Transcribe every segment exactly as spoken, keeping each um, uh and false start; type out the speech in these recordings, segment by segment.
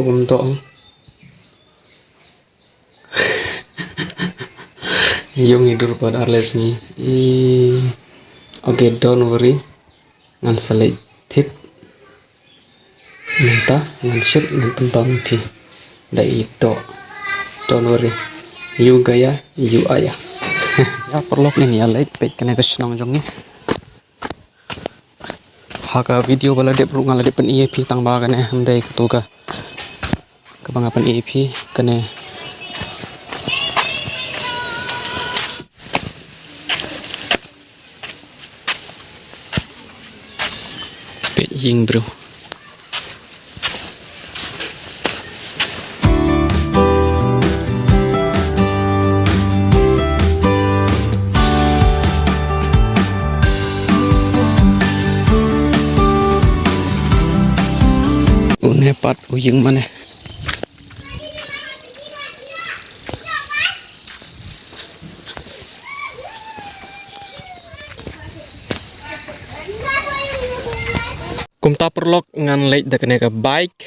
Bym doh. Yung i dur pat arles ni. I, okay, don't worry. Ngan sa leit thied. Mynta ngan shoot, ngan pynbam phi da i doh. Don't worry. You gaya, you aya. Ïa paralok, ngin ïa leit peit kane ka shnong jong ngi. Ha ka video ba la dep ruh nga la dep pyni ïa phi, tang ba kane ym dei katu ka, kaba nga pyni ïa phi kane. Peit ïing, bro. Une pat u ïing mane. Kumta paralok, ngan leit da kane ka bike.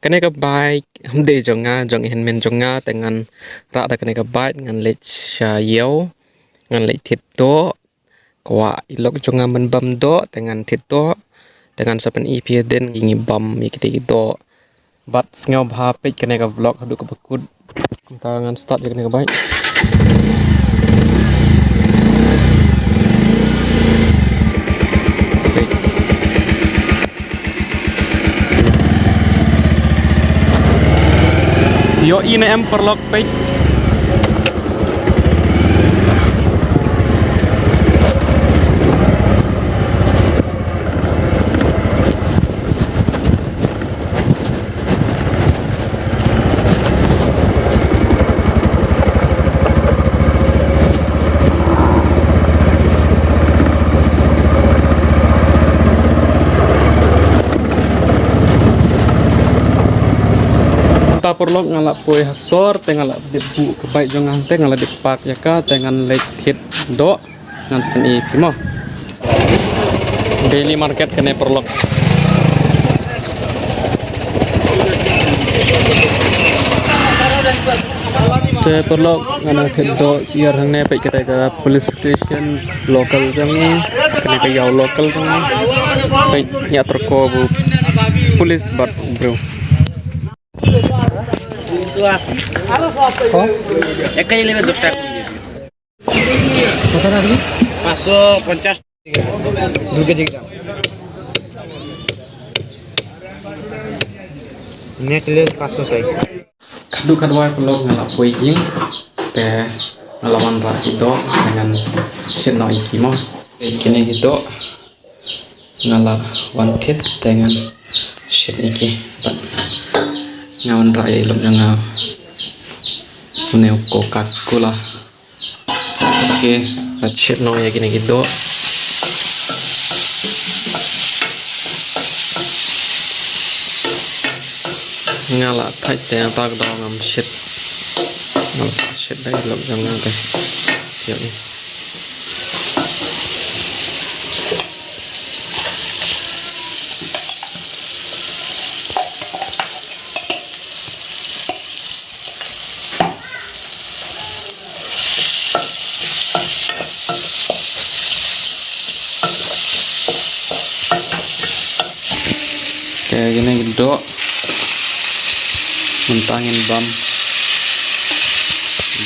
Kane ka bike ym dei jong nga, jong i hynmen jong nga, te ngan rah da kane ka bike, ngan leit sha ïew, ngan leit thied doh. Kwah i lok jong nga ban bam doh, te ngan thied doh, te ngan sa pyni ïa phi hadien ngi bam ïa kita ki doh. Bad sngewbha peit kane ka vlog haduh kaba kut. Kumta ngan start ïa kane ka bike. Peit. Ïohi ne em paralok, peit. Mynta paralok nga la poi ha sor, te nga la dep buh ka bike jong nga, te nga la dep park ïa ka, te ngan leit thied doh. Ngan sa pyni ïa phi mo. Daily market kane paralok. Te paralok, nga nang thied doh syiar hangne, peit kata ka police station local jong ngi, kane ka ïew local jong ngi. Peit, ïa tyrko bu police bad bru. একটা নিলে দশ টাকা কমিয়ে দিও। কত রাখবি? পাঁচশো পঞ্চাশ। দু কেজি গ্রাম। নেট নিলে পাঁচশো চাই। Khadduh khadwai paralok, nga la poi ïing, te nga la wanrah ki doh, te ngan shet noh ïa ki mo. Te kine ki doh nga la wan thied, te ngan shet ïa ki. Bad nga wanrah ïa i lok jong nga une u Coca-Cola. Okay, ngan shet noh ïa kine ki doh. Nga la thait te, nangta ka daw ngam shet. Nga la shet da i lok jong nga te. Ïa i. Te kine ki doh mynta ngin bam.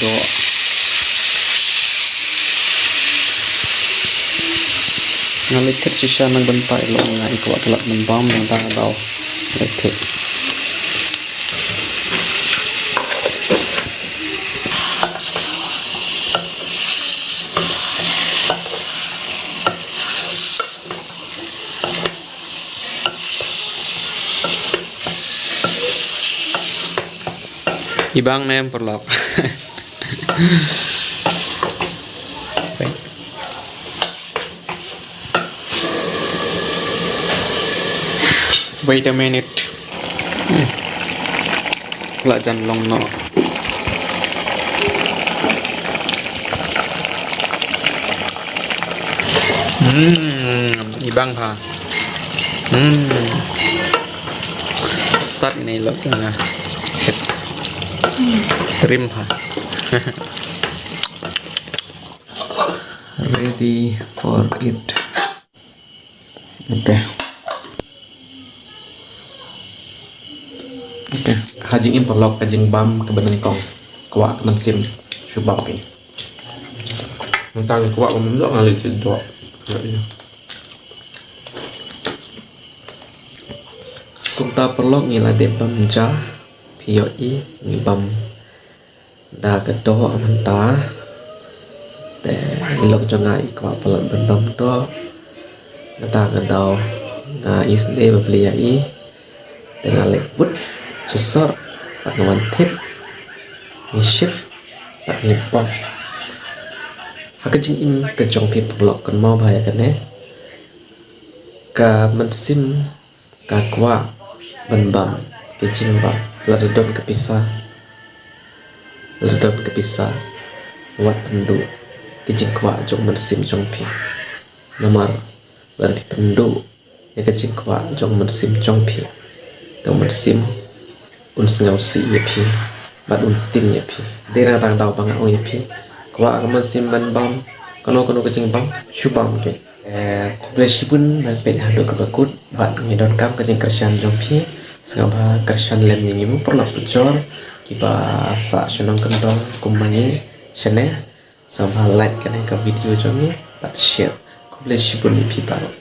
Doh. Nga leit thied shisha na ka bynta i lok, nga i kwah ka lok ban bam, nangta ka daw leit thied. I bang ne em paralok. Wait. Wait a minute. Hmm. Lah jan long noh. Hmm, i bang ha. Hmm. Start ini lo nga. Trim ha. Ready for it. Okay. Okay. Ha jingim paralok ka jingbam kaba nyngkong. Kwah ka mynsiem. Shu bam ki. Mynta kwah ka mynsiem nga leh shu doh. Kumta paralok ngi la dep bam ja. Phi ïohi ngi bam da ka doh mynta. Te i lok jong nga i kwah palat ban bam doh. Mynta nga daw nga isynei ba plie ïa i. Te nga leh put shisor bad nga wan thied. Ngi shit bad ngi bam. Ha ka jingim ka jong phi paralok kynmaw bha ïa kane. Ka mynsiem ka kwah ban bam ka jingbam, lada don ka pisa, lada don ka pisa, wat pynduh ka jingkwah jong mynsiem jong phi. Namar lada phi pynduh ïa ka jingkwah jong mynsiem jong phi, te u mynsiem un sngewsih ïa phi bad un tieng ïa phi. Dei na tang daw ba nga ong ïa phi, kwah ka mynsiem ban bam kano kano ka jingbam, shu bam ki. Eh, khublei shibun ban peit haduh kaba kut bad ngi donkam ka jingkyrshan jong phi. Sngewbha kyrshan lem ïa ngi mo paralok pajor kiba sah shnong kyndong kum ma ngi shane. Sngewbha like kane ka video jong ngi bad share. Khublei shibun ïa phi baroh.